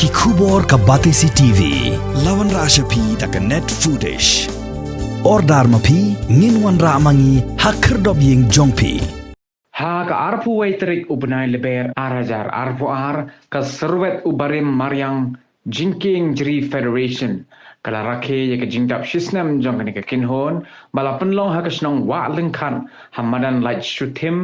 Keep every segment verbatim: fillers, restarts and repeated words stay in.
Ki khubor ka Batesi T V. La wanrah sha phi da ka Net Foodish. Order ma phi, ngin wanrah ma ngi ha khyrdop ïing jong phi. Ha ka arphew wei tarik u bnai Lber ar hajar arphew ar, ka Syrwet u Barim Mariang Jingkieng Jri Federation ka la rakhe ïa ka jingdap shisnem jong kane ka kynhun ba la pynlong ha ka shnong Wah Lyngkhat ha madan Lait Shuthim,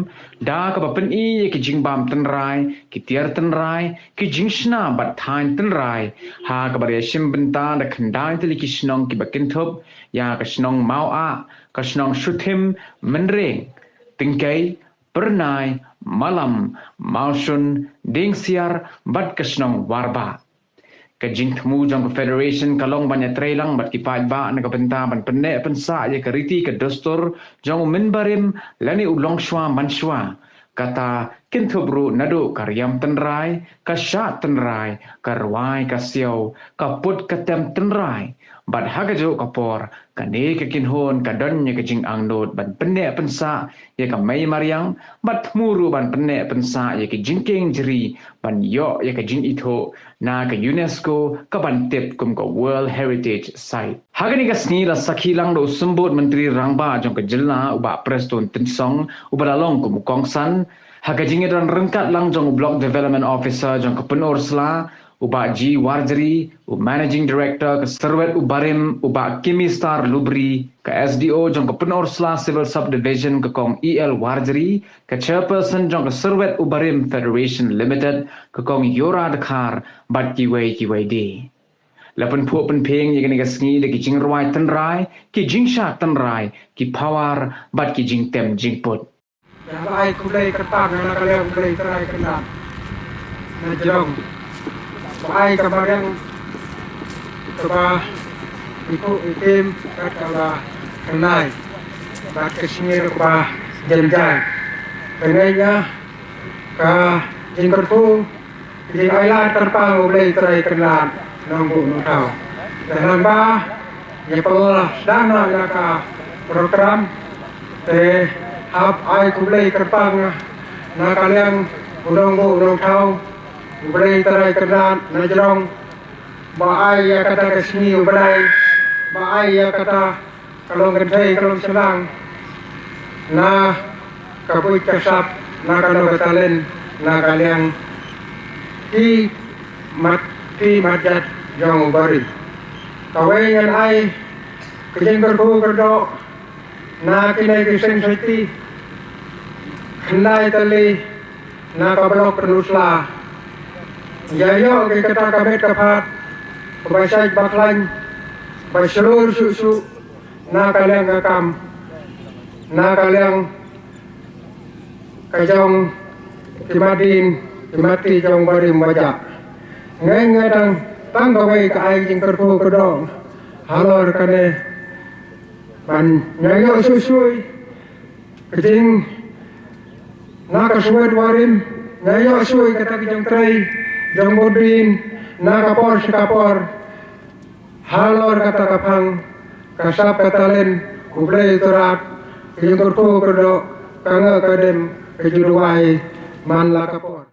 da kaba pyni ïa ki jingbam tynrai, ki tiar tynrai, ki jingshna bad thaiñ tynrai, ha kaba la ïashim bynta da khyndai tylli ki shnong kiba kynthup ïa ka shnong Mawah, ka shnong Shuthim, Mynreng, Tyngkei, Pyrnai, Malam, Mawshun, Dengsiar bad ka shnong Warbah. Ka jingthmu jong ka Federation ka long ban ïatreilang bad ki paidbah na ka bynta ban pynneh pynsah ïa ka riti ka dustur jong u mynbarim lane u longshuwa manshuwa. Kata kynthup ruh naduh ka riam tynrai, ka shad tynrai, ka rwai ka siaw, ka put ka tem tynrai. Bad ha kajuh ka por, kane ka kynhun ka don ïa ka jingangnud ban pynneh pynsah ïa ka mei mariang bad thmu ruh ban pynneh pynsah ïa ka jingkieng jri ban ïoh ïa ka jingithuh na ka UNESCO kaban tip kum ka World Heritage Site. Ha kane ka sngi la sakhi lang da u Symbud Myntri Rangbah jong ka jylla u Bah Prestone Tynsong uba la long kum u kongsan. Ha ka jingïadon ryngkat lang jong u Block Development Officer jong ka Pynursla u Bah G Warjri, u Managing Director ka Syrwet u Barim u Bah Kimistar Lubri, ka S D O jong ka Pynursla Civil Subdivision ka Kong E L Warjri, ka Chairperson jong ka Syrwet u Barim Federation Limited ka Kong Yora Dkhar bad kiwei kiwei de. La pynphuh pynphieng ïa kane ka sngi da ki jingrwai tynrai, ki jingshad tynrai, ki phawar bad ki jingtem jingput. Ïa ba ai khublei kyrpang na ka liang U Blei Trai Kynrad na jrong ba ai ka mariang kaba iku itim bad kaba khyndai bad ka sngewbha jynjar. Kane ïa ka jingkyrkhu Ki ai lad kyrpang U Blei Trai Kynrad Nongbuh Nongthaw. Te lyngba ïa pala sdang noh ïa ka program te hap ai khublei kyrpang na ka liang U Nongbuh Nongthaw, U Blei Trai Kynrad na jrong ba ai ïa kata ka sngi U Blei, ba ai ïa kata ka long kynthei ka long shyllangh na ka buit ka sap na kano ka talent na ka liang ki mat ki mat jat jong u barim. Kawei ngan ai ka jingkyrkhu kyrdoh na kine ki seng seti khyndai tylli na ka block Pynursla. Ïa ïoh ki kata ka met ka phad ba shait ba khlaiñ ba shlur shuh shuh na ka liang ka kam, na ka liang ka jong ki madin ki mati jong barim bajah. Ngai ngai tang tang kawei ka ai jingkyrkhu kyrdoh halor kane ban ïa ïoh shuh shuh ka jing na ka suwet warim, ïa ïoh shuh kata ka jong trei jong bodin na ka por sha ka por. Halor kata ka phang ka sap ka talent U Blei Trai, ka jingkyrkhu kyrdoh, ka nga ka dem, ka ju duwai man la ka por.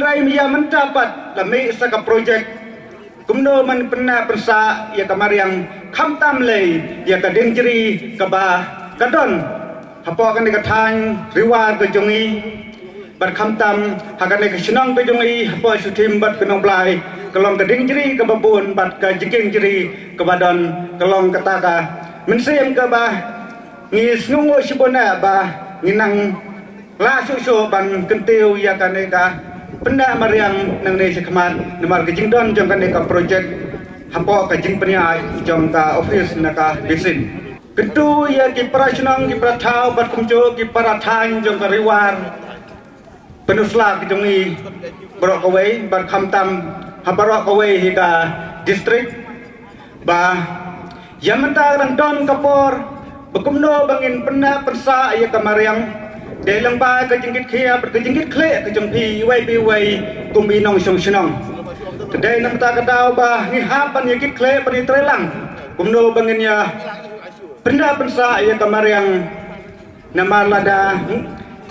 Trai maya mynta pat la mih sa ka projek kumno ban pynneh pynsah ïa ka mariang, khamtam lei ïa ka dieng jri kaba ka don hapoh kane ka thaiñ Ri War ka jong ngi. Bad khamtam ha kane ka shnong ka jong ngi hapoh Shuthim bad ka Nongblai, ka long ka dieng jri kaba bun bad ka jingkieng jri kaba don, ka long kata ka mynsiem kaba ngi sngewnguh shibun eh ba ngi nang lah shuh shuh ban kyntiew ïa kane ka pynneh mariang nangne shakhmat namar ka jingdon jong kane ka projek hapoh ka jingpynïaid jong ka office na ka basin. Kyntu ïa ki para shnong, ki para thaw bad kumjuh ki para thaiñ jong ka Ri War Pynursla ka jong ngi baroh kawei bad khamtam ha baroh kawei hi ka district, ba ïa mynta ka dang don ka por ba kumno ba ngin pynneh pynsah ïa ka mariang. Dei lyngba ka jingkitkhia bad ka jingkitkhlieh ka jong phi iwei pa iwei kum i nongshong shnong. Te dei na mynta ka daw ba ngi hap ban ïa kit khlieh ban ïa trei lang kumno ba ngin ïa pynneh pynsah ïa ka mariang. Namar lada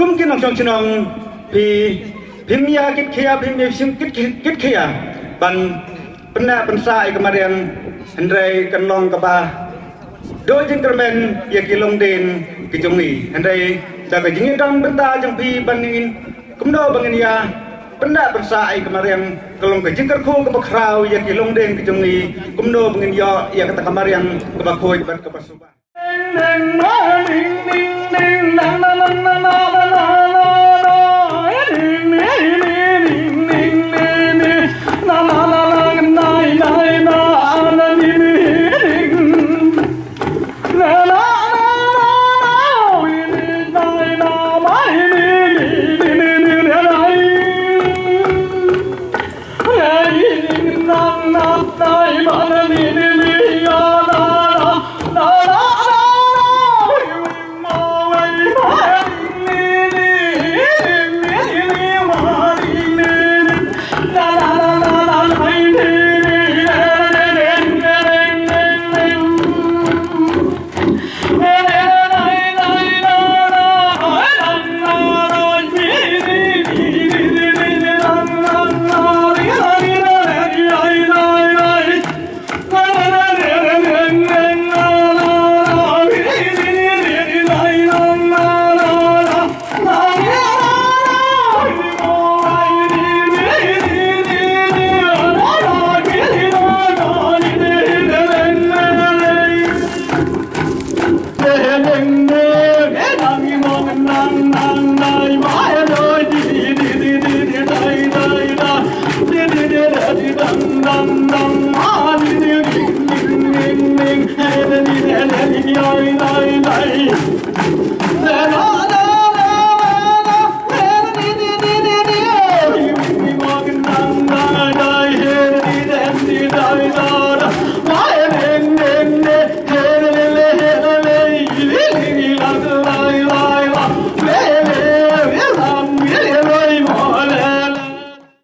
kum ki nongshong shnong phi, phim ïa kit khia, phim ïa shim kit, kit, kit khia ban pynneh pynsah ïa ka mariang, hynrei kan long kaba duh jingkyrmen ïa ki longdien ki jong ngi. Hynrei da ka jingïadon bynta jong phi ban ngin kumno ba ngin ïa pynneh pynsah ïa ka mariang, ka long ka jingkyrkhu kaba khraw ïa ki longdien ki jong ngi kumno ba ngin ïoh ïa kata ka mariang kaba khuid bad kaba suba.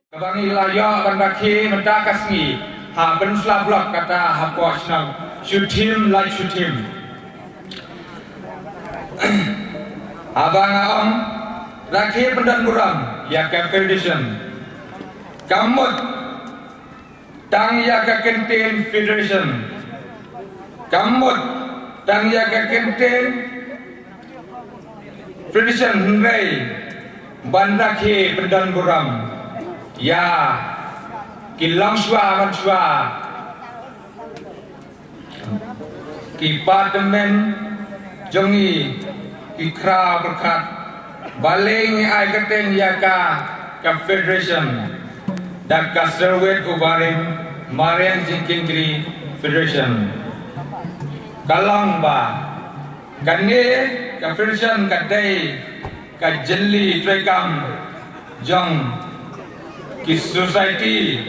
Kaba ngi la ïoh ban rakhe mynta ka sngi ha Pynursla Block, kata hapoh shnong Shuthim, Lait Shuthim. Haba nga ong rakhe pyndon burom ïa ka federation, kam mut tang ïa ka kyntien federation, kam mut tang ïa ka kyntien federation, hynrei ban rakhe pyndon burom ïa ki longshuwa manshuwa, ki department jong ngi, ki khraw pyrkhat, balei ngi ai kyrteng ïa ka, ka federation da ka Sir Wet Ubarim Mariang Jingkieng Jri Federation. Ka long ba kane ka federation ka dei ka jylli treikam jong ki society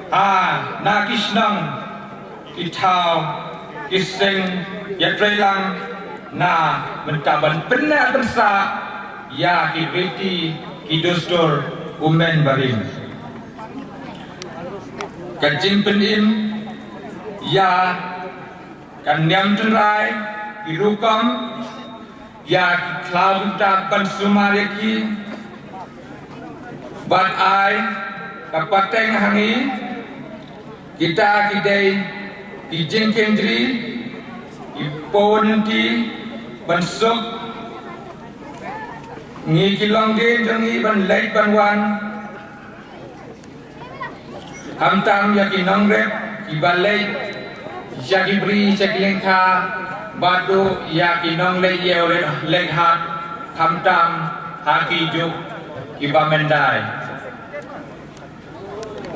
ha na ki shnong, ki thaw, ki seng ïatreilang na mynta ban pynneh pynsah ïa ki riti ki dustur u men barim. Ka jingpynim ïa ka niam tynrai, ki rukom ïa ki khlaw bynta ban sumar ïa ki. Bad ai ka pateng ha ngi, kita ki dei ki jingkynjri, ki pynti ban suk ngi ki longdien jong ngi ban leit ban wan. Khamtam ïa ki nongrep kiba leit sha ki bri sha ki lyngkha, bad ïa ki nongleit ïew leit hat, khamtam ha ki juk kiba myndai.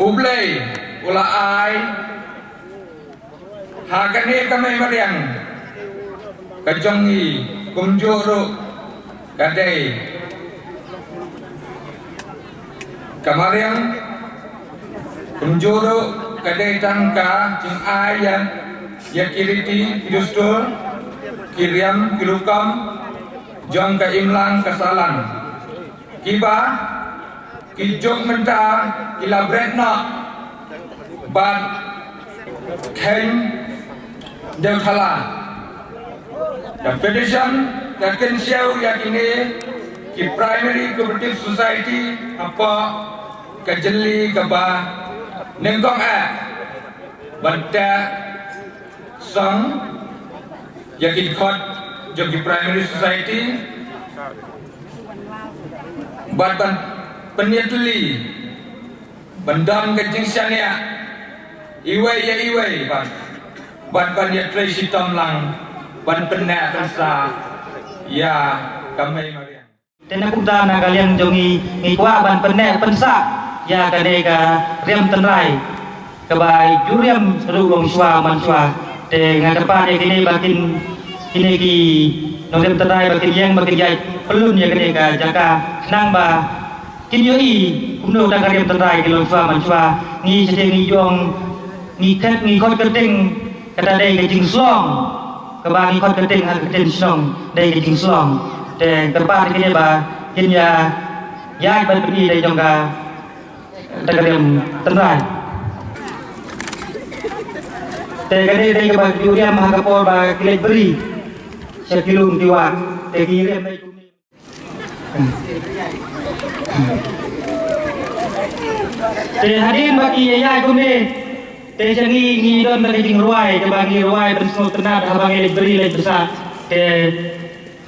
U Blei u la ai ha kane ka mei mariang ka jong ngi, kumjuh ruh ka dei ka mariang, kumjuh ruh ka dei tang ka jingai ïa, ïa ki riti, ki dustur, ki riam, ki rukom jong ka imlang ka sahlang, kiba ki juk mynta ki la bret noh bad kheiñ dewthala. Ka federation ka kynshew ïa kine ki primary cooperative society hapoh ka jylla kaba nyngkong eh ban teh song ïa ki dkhot jong ki primary society bad ban pynïatylli ban don ka jingshaniah iwei ïa iwei bad, bad ban ïatrei shitom lang ban pynneh pynsah ïa ka mei mariang. Te na kumta na ka liang jong ngi, ngi kwah ban pynneh pynsah ïa kane ka riam tynrai kaba ju riam ruh long shuwa man shuwa. Te nga kyrpad ïa kine ba kin, kine ki nongriam tynrai ba kin ïeng ba kin ïaid pyllun ïa kane ka jaka khnang ba kin ïohi kumno tang ka riam tynrai ki long shuwa man shuwa. Ngi shatei ngi ïong, ngi khet ngi khot kyrteng kata dei ka jingshlong, kaba ngi khot kyrteng ha ka ktien shnong dei ka jingshlong. Te kyrpad ïa kine ba kin ïa ïaid ban pyni dei jong ka, kata ka riam tynrai. Te kane dei kaba ju riam ha ka por ba ki leit bri sha ki lum ki wah. Te ki riam dei kumne. Te hadien ba ki ïaid kumne, te sha ngi ngi don da ka jingrwai, te ba ngi rwai ban sngewtynnat haba ngi leit bri leit bsah. Te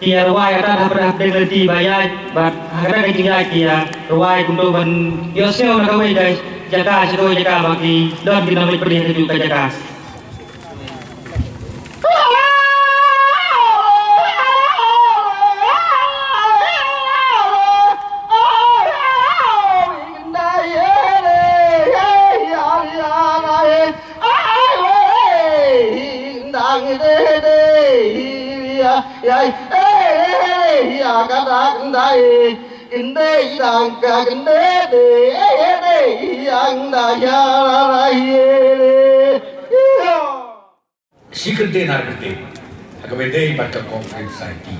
ki ïa rwai ata haba da hapdeng lynti ba ïaid, bad ha kata ka jingïaid ki ïa rwai kumto ban ïohsngew na kawei ka jaka sha kawei jaka ba ki don ki nongleit bri ha kajuh ka jaka. Shi kyntien ar kyntien ha kaba ïadei bad ka Cooperative Society.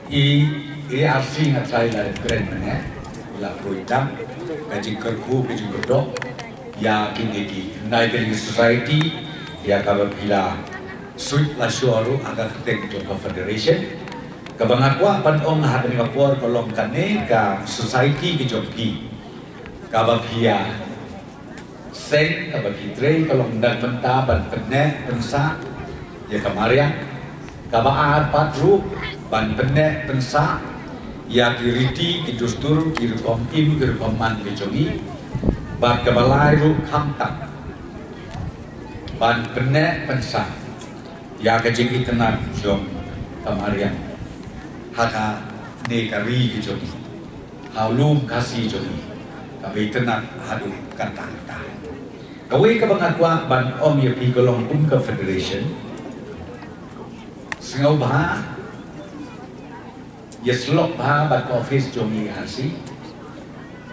I, i A R C nga trai la kren mynne, la pyrshang ka jingkyrkhu ka jingkyrdoh ïa kine ki, na kine ki society ïa kaba phi la suit la shuh ruh ha ka kyrteng jong ka federation. Kaba nga kwah ban ong ha kane ka por ka long kane ka society ka jong phi, kaba phi ïa seng kaba phi trei ka long na ka bynta ban pynneh pynsah ïa ka mariang. Kaba ar pat ruh ban pynneh pynsah ïa ki riti ki dustur ki rukom im ki rukom man ki jong ngi. Bad kaba lai ruh khamtam ban pynneh pynsah ïa ka jingitynnad jong ka mariang ha kane ka ri ka jong ngi, ha u lum Khasi jong ngi, kaba itynnad haduh katta katta. Kawei kaba nga kwah ban ong ïa phi ka long kum ka federation, sngewbha ïa shlok bha bad ka office jong i A R C.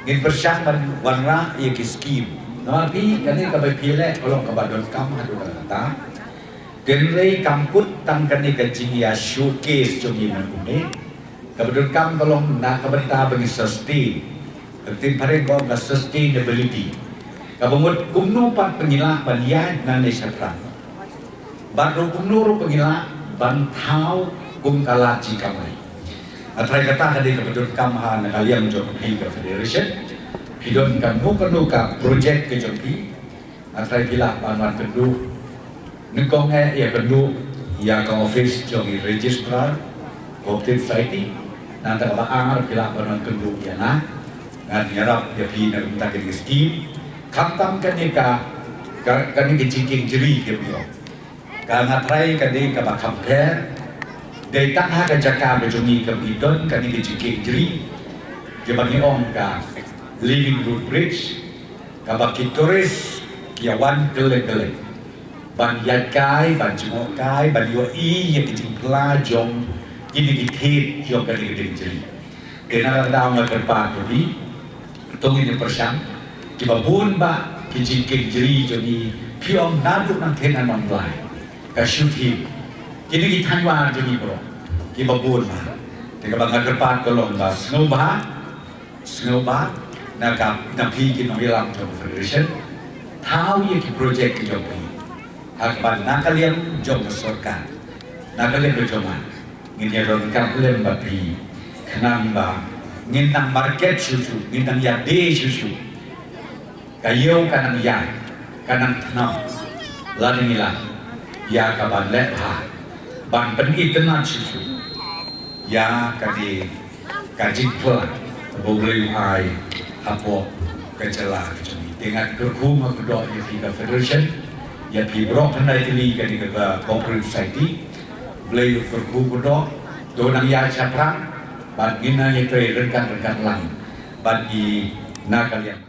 Ngin pyrshang ban wanrah ïa ki skim. Namar phi kane kaba phi leh ka long kaba donkam haduh katta. Hynrei kam kut tang kane ka jingïa showcase jong i man kumne. Kaba donkam ka long na ka bynta ba ngi sustain. Ka ktien phareng ka ong ka sustainability. Kaba mut kumno pat ba ngi lah ban ïaid nangne shaphrang. Bad ruh kumno ruh ba ngi lah ban thaw kum ka lad jingkamai. Nga trai kata ka dei kaba donkam ha na ka liang jong phi ka federation. Phi don kano kano ka project ka jong phi, nga trai phi lah ban wan kynduh. Nyngkong eh ïa kynduh ïa ka office jong i registrar cooperative society. Nangta kaba ar phi lah ban wan kynduh ïa nga. Ngan ïarap ïa phi na ka bynta kane ka skim. Khamtam kane ka, ka, kane ka jingkieng jri ka phi ong. Ka nga trai ka dei kaba kham pher. Dei tang ha ka jaka ka jong ngi kaba ngi don kane ka jingkieng jri, kaba ngi ong ka Living Root Bridge, kaba ki tourist ki ïa wan kylleng kylleng ban ïaid kai, ban jngoh kai, ban ïohi ïa ka jingpla jong kine ki thied jong kane ka dieng jri. Te na ka daw nga kyrpad ïa phi, to ngin ïa pyrshang kiba bun bah ki jingkieng jri jong ngi, phi ong naduh nangtei na Nongblai, ka Shuthi, kine ki thaiñ war jong ngi baroh kiba bun bah. Te kaba nga kyrpad ka long ba sngewbha, sngewbha na ka, na phi ki nongïalam jong ka federation, thaw ïa ki project ki jong phi ha kaba na ka liang jong ka sorkar, na ka liang ka jong nga, ngin ïa donkam lem bad phi khnang ba ngin nang market shuh shuh, ngin nang ïadei shuh shuh. Ka ïew ka nang ïaid, ka nang thngan. Lada ngi lah ïa ka ban leh bha, ban pynitynnad shuh shuh ïa kane ka jingpla kaba U Blei u ai hapoh ka jylla ka jong ngi. Te nga kyrkhu, nga kyrdoh ïa phi ka federation, ïa phi baroh khyndai tylli kane ka cooperative society. U Blei u kyrkhu kyrdoh, to nang ïaid shaphrang bad ngin nang ïatrei ryngkat ryngkat lang bad ngi na ka liang.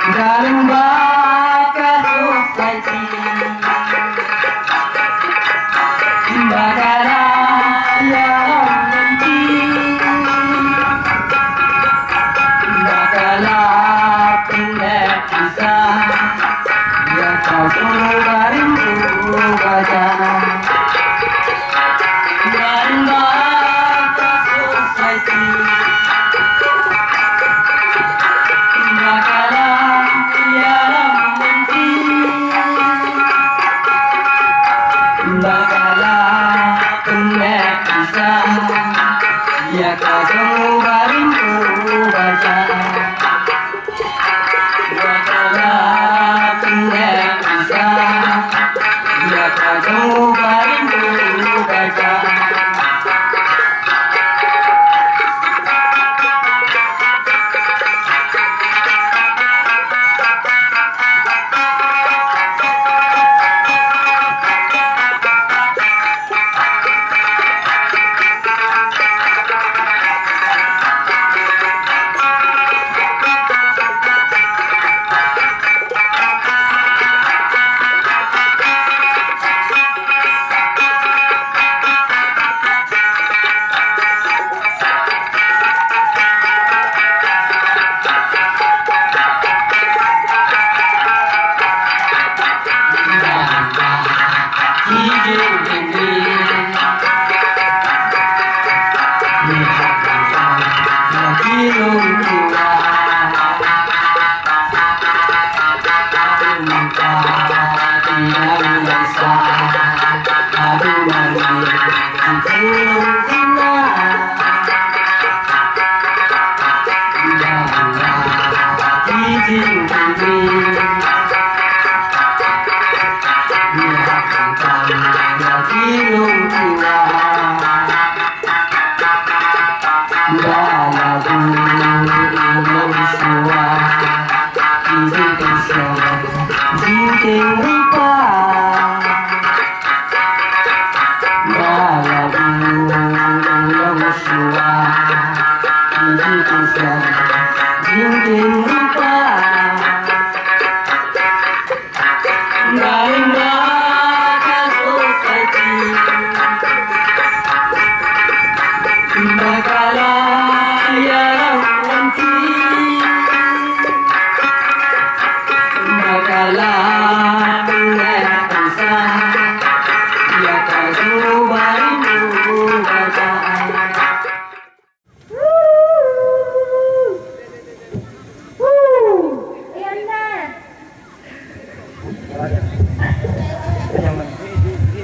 Dalam baka society, baka la ïa lynti, baka la pynleh pisa ïa ka jong u barim u baja.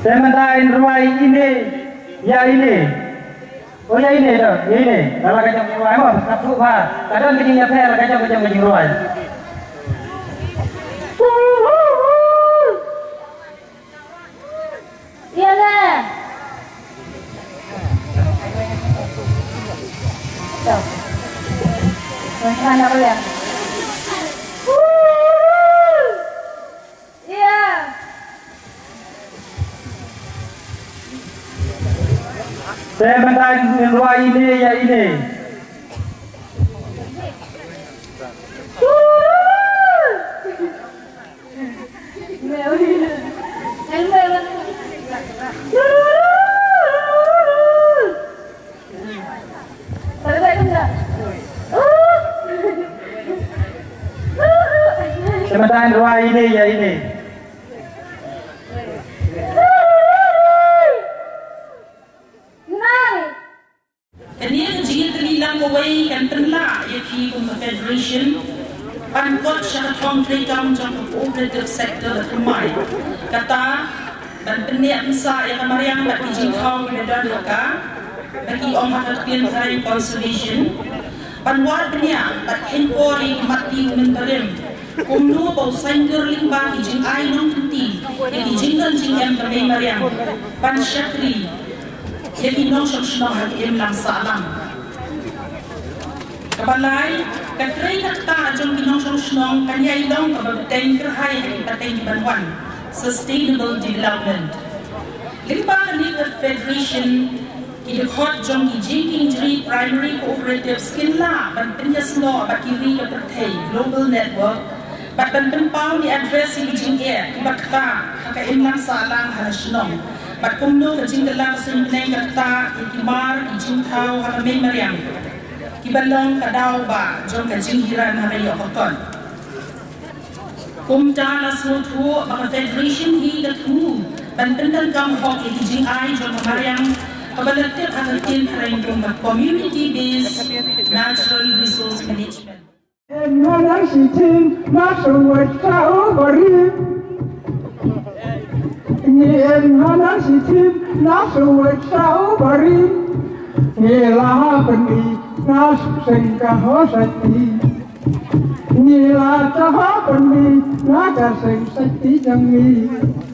Te mynta in rwai ine, ïa ine. O ïa ine to, ïa ine. Lada ka jong rwai mo, sngap thuh bha. Ka don ka jingïapher, ka jong ka jong ka jingrwai. Ïa le. To. Mana boleh? Ïa. Te mynta in rwai ine ïa ine. Te mynta in rwai ine ïa ine. Kane ka jingïatylli lang kawei kan pynlah ïa phi kum ka federation ban kot sha ka thong treikam jong ka cooperative sector ka thymmai. Kata ban pynneh pynsah ïa ka mariang bad ki jingthaw kiba don ha ka, ba ki ong ha ka ktien phareng conservation. Ban wad bniah bad kheiñ por ïa ki mat ki mynbarim, kumno ba u saiñdur lyngba ki jingai nongkynti ïa ki jingdon jingem ka mei mariang, ban shakri ïa ki nongshong shnong ha ka imlang sahlang. Kaba lai, ka trei ka ktah jong ki nongshong shnong kan ïai long kaba bteng kyrhai ha ki pateng kiban wan, sustainable development. Lyngba kane ka federation, ki dkhot jong ki Jingkieng Jri Primary Cooperatives kin lah ban pynïasnoh bad ki ri ka pyrthei, global network, bad ban pynpaw ne address ïa ki jingeh kiba ktah ha ka imlang sahlang ha la shnong, bad kumno ka jingkylla ka suiñbneng ka ktah ïa ki mar ki jingthaw ha ka mei mariang, kiba long ka daw bah jong ka jinghiar ha ka ïoh ka kot. Kumta la sngewthuh ba ka federation hi ka thmu ban pyndonkam hok ïa ki jingai jong ka mariang, kaba la tip ha ka ktien phareng kum ka community based natural resource management. Em hana shi tim na shu wet sa u barim. Ngi em hana shi tim na shu wet sa u barim. Ngi la ha pyni na shu seng ka ho sa ti. Ngi la ka ha pyni na ka seng sa ti jong ngi.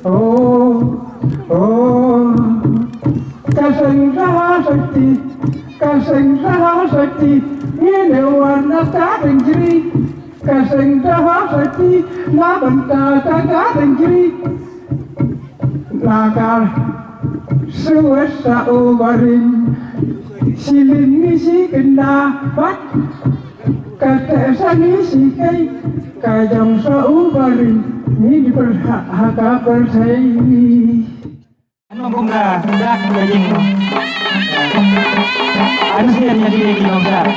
Oh, oh. Ka seng sa ha sa ti. Ka seng sa ha sa ti, ngi ne wan na ka dang jri. Ka seng sa ha sa ti, na bynta ka ka dang jri. Na ka shu wet sa u barim, shilin ngi shi kynda bad ka teh sa ngi shi kei, ka jong sa u barim, ngi pyrshah ha ka pyrthei. Ano bung ka dak ka jing. Ano sian nya di ki nong dak.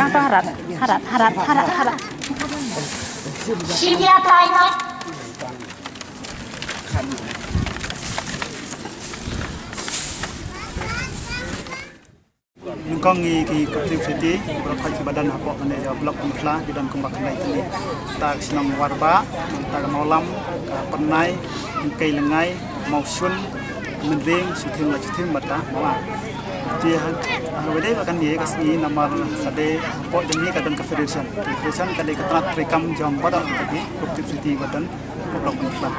Ang to harap, harap, harap, harap, harap. Sibia tayo. Nyngkong ngi ki Cooperative Society, baroh khoit kiba don hapoh kane ka block Pynursla, ki don kumba khyndai tylli. Ta ka shnong Warbah, ta ka Mawlam, ka Pyrnai, Nongkeilengai, Mawshun, Mynrieng, Shithim la Shithim bad ka Mawa. Te ha, ha kaba dei ba kane ka sngi namar ka dei hapoh jong ngi ka don ka federation. Federation ka dei ka tnat treikam jong baroh ki Cooperative Society ba don hapoh block Pynursla.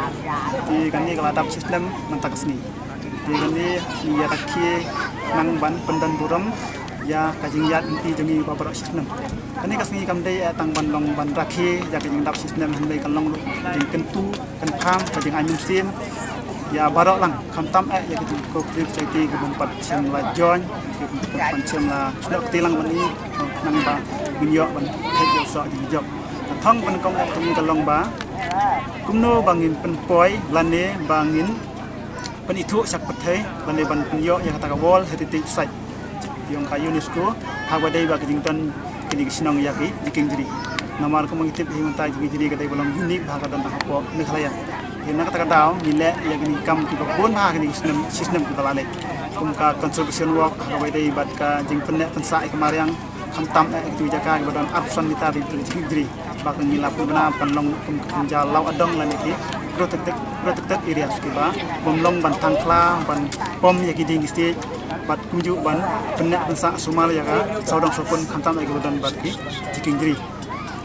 Te kane ka la dap shisnem mynta ka sngi. Te kane ngi ïa rakhe nang ban pyndon burom ïa ka jingïaid lynti jong ngi ba baroh shisnem. Kane ka sngi kam dei eh tang ban long ban rakhe ïa ka jingdap shisnem, hynrei kan long ruh jingkyntu kynpham, ka jingai mynsiem ïa baroh lang, khamtam eh ïa ka jingkooperative society ki bym pat shym la join, ki bym pat shym la snoh kti lang ban i, nang ba ngin ïoh ban thait ïoh soh jingjop. Ka thong pynkhong eh ka long ba kumno ba ngin pynpoi lane ba ngin pynithuh sha ka pyrthei lane ban pynïoh ïa kata ka World Heritage Site jong ka UNESCO, ha kaba dei ba ka jingdon kine ki shnong ïa ki jingkieng jri. Namar kumba ngi tip hi mynta jingkieng jri ka dei ba long unique ba ka don hapoh Meghalaya. Te na kata ka daw ngi leh ïa kine ki kam kiba bun ha kine ki snem, shisnem kiba la leit. Kum ka conservation walk ha kaba dei bad ka jingpynneh pynsah ïa ka mariang, khamtam eh ïa kitu ki jaka kiba don arphew san mitar ri, ri, ri. Ba ka ngi la pynbna kan long kum ka kynja law adong lane ki protected, protected areas kiba bym long ban tang khla ban pom ïa ki dieng ki siej bad kumjuh ban pynneh pynsah sumar ïa ka sawdong sawkun khamtam eh kiba don bad ki jingkieng jri.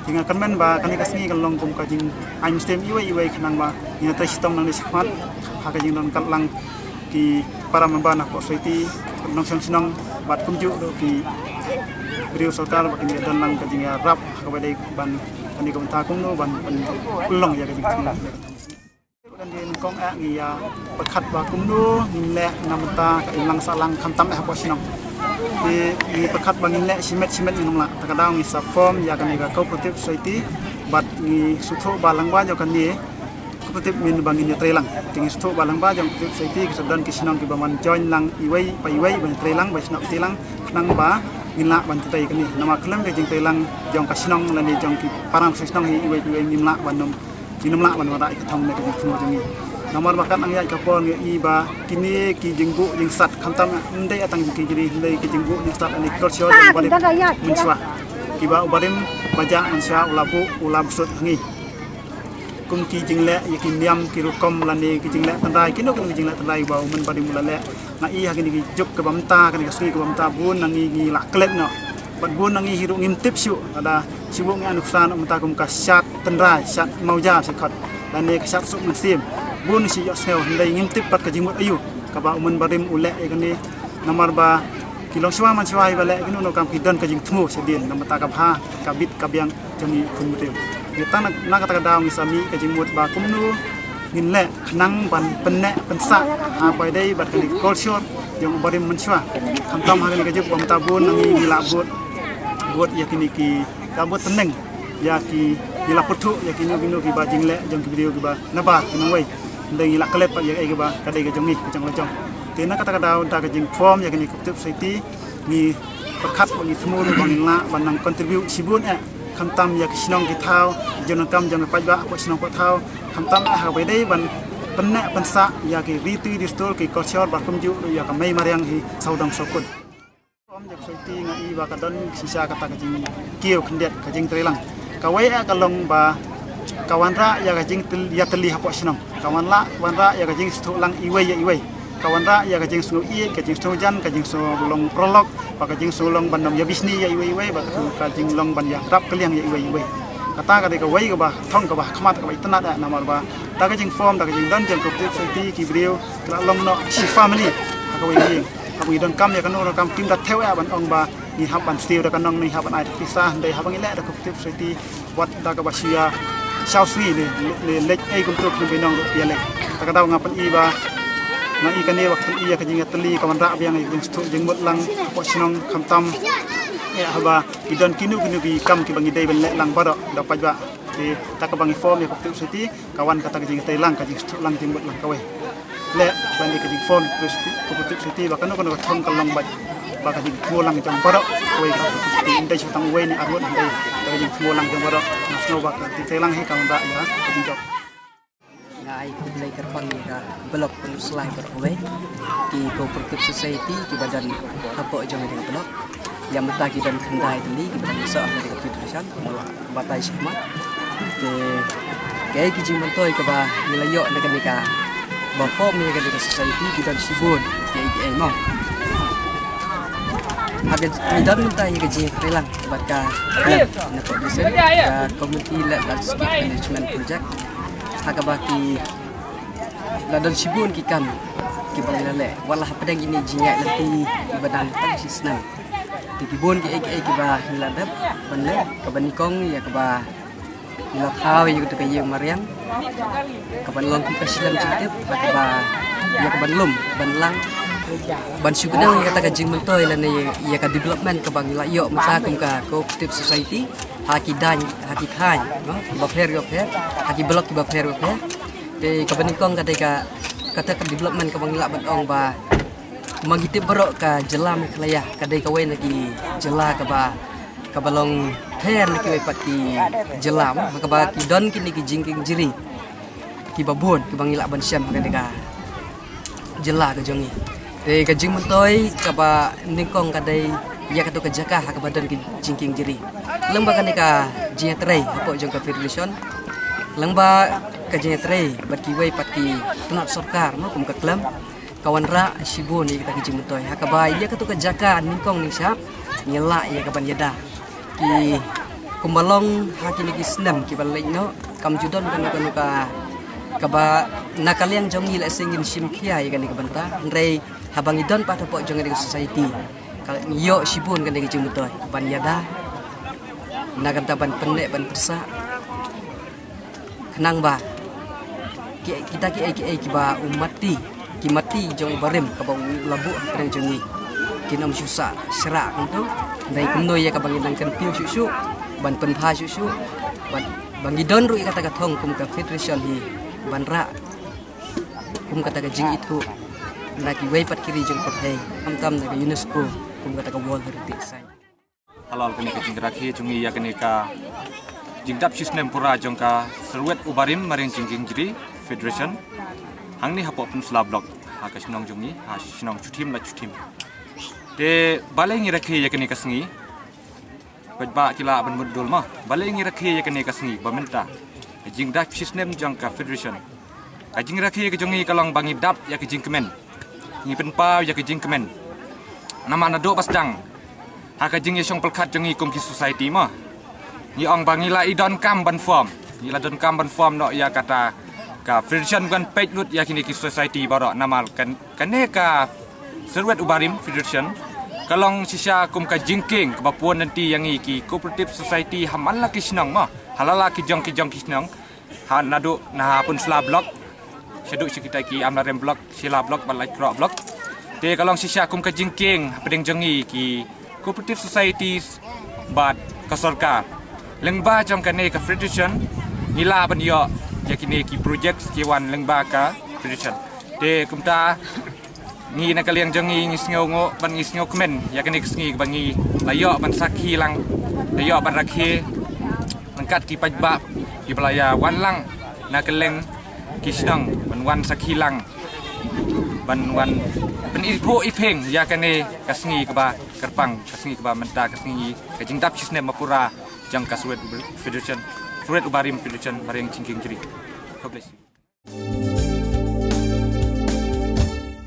Te nga kyrmen ba kane ka sngi kan long kum ka jingai mynsiem iwei iwei khnang ba ngin ïatrei shitom nangne shakhmat ha ka jingdon katlang ki para member na ka society, nongshong shnong bad kumjuh ruh ki briew sorkar ba kin ïa don lang ka jingïarap ha kaba dei ban kane ka bynta kumno ban, ban pynlong ïa ka jingthmu. Kan dei nyngkong eh ngi ïa pyrkhat ba kumno ngin leh na bynta ka imlang sahlang khamtam eh hapoh shnong. Te ngi pyrkhat ba ngin leh shimet shimet ngin ym lah. Ta ka daw ngi sa form ïa kane ka cooperative society bad ngi sngewthuh ba lyngba jong kane cooperative mynba ngin ïatrei lang. Te ngi sngewthuh ba lyngba jong cooperative society ki sa don ki shnong kiba wan join lang iwei pa iwei ban ïatrei lang, ban snoh kti lang khnang ba ngin lah ban trei kane. Namar khlem ka jingtrei lang jong ka shnong lane jong ki para nongshong shnong hi iwei pa iwei ngim lah ban ym, ngin ym lah ban wanrah ïa ka thong ne ka jingthmu jong ngi. Namar ba kat nang ïaid ka por ngi i ba kine ki jingbuh jingsat khamtam ym dei tang jong ki jri, hynrei ki jingbuh jingsat lane culture jong u barim mynshuwa. Kiba u barim ba jah mynshuwa u la buh u la bsut ha ngi. Kum ki jingleh ïa ki niam ki rukom lane ki jingleh tynrai, kino kino ki jingleh tynrai ba u mynbarim u la leh. Nga i ha kine ki juk kiba mynta, kane ka sngi kiba mynta bun na ngi ngi la klet noh. Bad bun na ngi hi ruh ngim tip shuh, lada shu buh ngi nuksan mynta kum ka shad tynrai, shad mawja shi khot. Lane ka shad suk mynsiem. Bun shi ïohsngew hynrei ngim tip pat ka jingmut aïu kaba u mynbarim u leh ïa kane. Namar ba ki longshuwa manshuwa hi ba leh kino kino kam ki don ka jingthmu shadien na bynta ka bha ka bit ka biang jong ngi khun bynriew. Ngi tang na, na kata ka daw ngi sa mih ka jingmut ba kumno ngin leh khnang ban pynneh pynsah ha kaba dei bad kane ka culture jong u barim mynshuwa. Khamtam ha kane ka juk ba mynta bun na ngi ngi la bud, bud ïa kine ki, la bud tyneng ïa ki, ngi la pyrthuh ïa kino kino kiba jingleh jong ki briew kiba nabar ki nongwei. Hynrei ngi la klet pat ïa kaei kaba ka dei ka jong ngi ka jong la jong. Te na kata ka daw da ka jingform ïa kane ka cooperative society ngi pyrkhat ba ngi thmu ruh ba ngin lah ban nang contribute shibun eh khamtam ïa ki shnong ki thaw, ki jingdonkam jong ki paidbah hapoh shnong hapoh thaw, khamtam eh ha kaba dei ban pynneh pynsah ïa ki riti dustur ki culture bad kumjuh ruh ïa ka mei mariang hi sawdong sawkun. Form jong ka society nga i ba ka don shisha kata ka jingkiew khyndiat ka jingtrei lang. Kawei eh ka long ba ka wanrah ïa ka jingïatylli hapoh shnong. Ka wanrah, wanrah ïa ka jingsngewthuh lang iwei ïa iwei. Ka wanrah ïa ka jingsngew ïeit, ka jingsngew jan, ka jingsngew long paralok, ba ka jingsngew long ban ym ïa bishni ïa iwei iwei, ba ka jinglong ban ïa rap kylliang ïa iwei iwei. Kata ka dei kawei kaba thong kaba khmat kaba itynnad eh namar ba da ka jingform, da ka jingdon jong ka cooperative society ki briew ki la long noh shi family ha kawei ka ïing. Haba ngi donkam ïa kano kano ka kam kim da thew eh ban ong ba ngi hap ban siew da ka nong, ngi hap ban ai da ka pisa, hynrei haba ngi leh da ka cooperative society wat da kaba shu ïa shaw sngi ne, ne leit ei kumto khlem bynong ruh phi ïa leh. Ta ka daw nga pyni ba nga i kane ba ka pyni ïa ka jingïatylli ka wanrah biang ïa ka jingsngewthuh jingmut lang hapoh shnong khamtam ïa haba ki don kino kino ki kam kiba ngi dei ban leh lang baroh da paidbah. Te ta kaba ngi form ïa ka cooperative society ka wan kata ka jingïatei lang, ka jingsngewthuh lang, jingmut lang kawei. Leh ban ïa ka jingform cooperative society, cooperative society ba kano kano ka thong ka long bad ba ka jingthmu lang jong baroh kawei ka cooperative society, ym dei shu tang uwei ne arngut, hynrei da ka jingthmu lang jong baroh. Nga sngew ba ka jingïatei lang hi ka wanrah ïa ka jingjop. Nga ai khublei kyrpang ïa ka block Pynursla baroh kawei, ki cooperative society kiba don hapoh jong ka block. Ïa mynta ki don khyndai tylli kiba dang ïasoh ha ka federation, kumba la batai shipma. Te kaei ka jingmyntoi kaba ngi la ïoh na kane kaba form ïa kane ka society, ki don shibun kiei kiei mo. Haba ngi don mynta ïa ka jingïatreilang bad ka khlem na ka federation, ka community led landscape management project, ha kaba ki la don shibun ki kam kiba ngi la leh, wat la hapdeng ine i jingïaid lynti iba dang tang shi snem. Te ki bun kiei kiei kiba ngi la dep ban leh, kaba nyngkong ïa kaba ngi la thaw ïa kato ka ïing mariang, kaban long kum ka shilem jingtip, ha kaba ïa kaban lum ban lang, ban shu kdew ïa kata ka jingmyntoi lane ïa ka development kaba ngi la ïoh mynta kum ka cooperative society, ha ki daiñ, ha ki thaiñ, no, bapher bapher, ha ki block kiba pher bapher. Te kaba nyngkong ka dei ka, kata ka development kaba ngi lah ban ong ba, kumba ngi tip baroh ka jylla Meghalaya ka dei kawei na ki jylla kaba, kaba long pher na kiwei pat ki jylla mo, ha kaba ki don kine ki jingkieng jri kiba bun kiba ngi lah ban shem ha kane ka jylla ka jong ngi. Te ka jingmyntoi kaba nyngkong ka dei ïa kato ka jaka ha kaba don ki jingkieng jri. Lyngba kane ka jingïatrei hapoh jong ka federation, lyngba ka jingïatrei bad kiwei pat ki tnat sorkar mo kum ka khlem, ka wanrah shibun ïa kita ki jingmyntoi ha kaba ïa kato ka jaka nyngkong nyngshap ngi lah ïa kaban ïada. Ki kumba long ha kine ki snem kiba leit noh, kam ju don kano kano ka, kaba na ka liang jong ngi lehse ngin shim khia ïa kane ka bynta, hynrei haba ngi don pat hapoh jong kane ka society, ka ngi ïoh shibun kane ka jingmyntoi ban ïada, na ka bynta ban pynneh ban pynsah. Khnang ba ki, kita kiei kiei kiba u mati, ki mati jong u barim kaba u la buh hapdeng jong ngi, kin ym shu sah shrah kumto. Dei kumno ïa kaba ngin nang kyntiew shuh shuh, ban pynbha shuh shuh, ban, ba ngi don ruh ïa kata ka thong kum ka federation hi ban rah kum kata ka jingithuh na kiwei pat ki ri jong ka pyrthei, khamtam na ka UNESCO kum kata ka World Heritage Site. Halor kane ka jingrakhe jong ngi ïa kane ka jingdap shisnem pura jong ka Syrwet u Barim Mariang Jingkieng Jri Federation hangne hapoh Pynursla Block, ha ka shnong jong ngi, ha shnong Shuthim la Shuthim. Te balei ngi rakhe ïa kane ka sngi? Bad ba ki lah ban mutdur mo, balei ngi rakhe ïa kane ka sngi ba mynta, ka jingdap shisnem jong ka federation. Ka jingrakhe ka jong ngi ka long ba ngi dap ïa ka jingkmen, ngi pynpaw ïa ka jingkmen. Namar naduh ba sdang ha ka jingïashong pyrkhat jong ngi kum ki society mo, ngi ong ba ngi la i donkam ban form, ngi la donkam ban form noh ïa kata ka federation, ban peit lut ïa kine ki society baroh. Namar kan, kane ka Syrwet u Barim Federation ka long shisha kum ka jingkieng kaba pynlong lynti ïa ngi ki cooperative society ha man la ki shnong mo, ha la la ki jong ki jong ki shnong, ha naduh na ha Pynursla Block shaduh sha kita ki Amlarem Block, Shella Block bad Laitkroh Block. Te ka long shisha kum ka jingkieng hapdeng jong ngi ki cooperative societies bad ka sorkar. Lyngba jong kane ka federation ngi lah ban ïoh ïa kine ki projects ki wan lyngba ka federation. Te kumta ngi na ka liang jong ngi ngi sngewnguh bad ngi sngewkmen ïa kane ka sngi ba ngi la ïoh ban sakhi lang, la ïoh ban rakhe ryngkat ki paidbah kiba la ïa wan lang na kylleng ki shnong ban wan sakhi lang, ban wan pyniphuh iphieng ïa kane ka sngi kaba kyrpang, ka sngi kaba mynta, ka sngi ka jingdap shisnem ba pura jong ka Suret Federation, Suret Ubarim Federation, Baring Chingking Jri. God bless you.